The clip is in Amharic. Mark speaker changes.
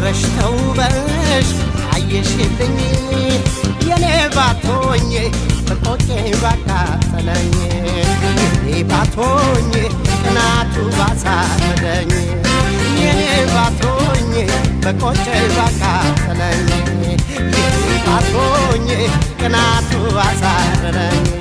Speaker 1: አምረሽ ተውበሽ አየሽልኝ፣ የኔ ባቶኝ በቆጬ ባቃጠለኝ፣ የኔ ባቶኝ ቅናቱ ባሳበደኝ፣ የኔ ባቶኝ በቆጬ ባቃጠለኝ፣ የኔ ባቶኝ ቅናቱ ባሳበደኝ።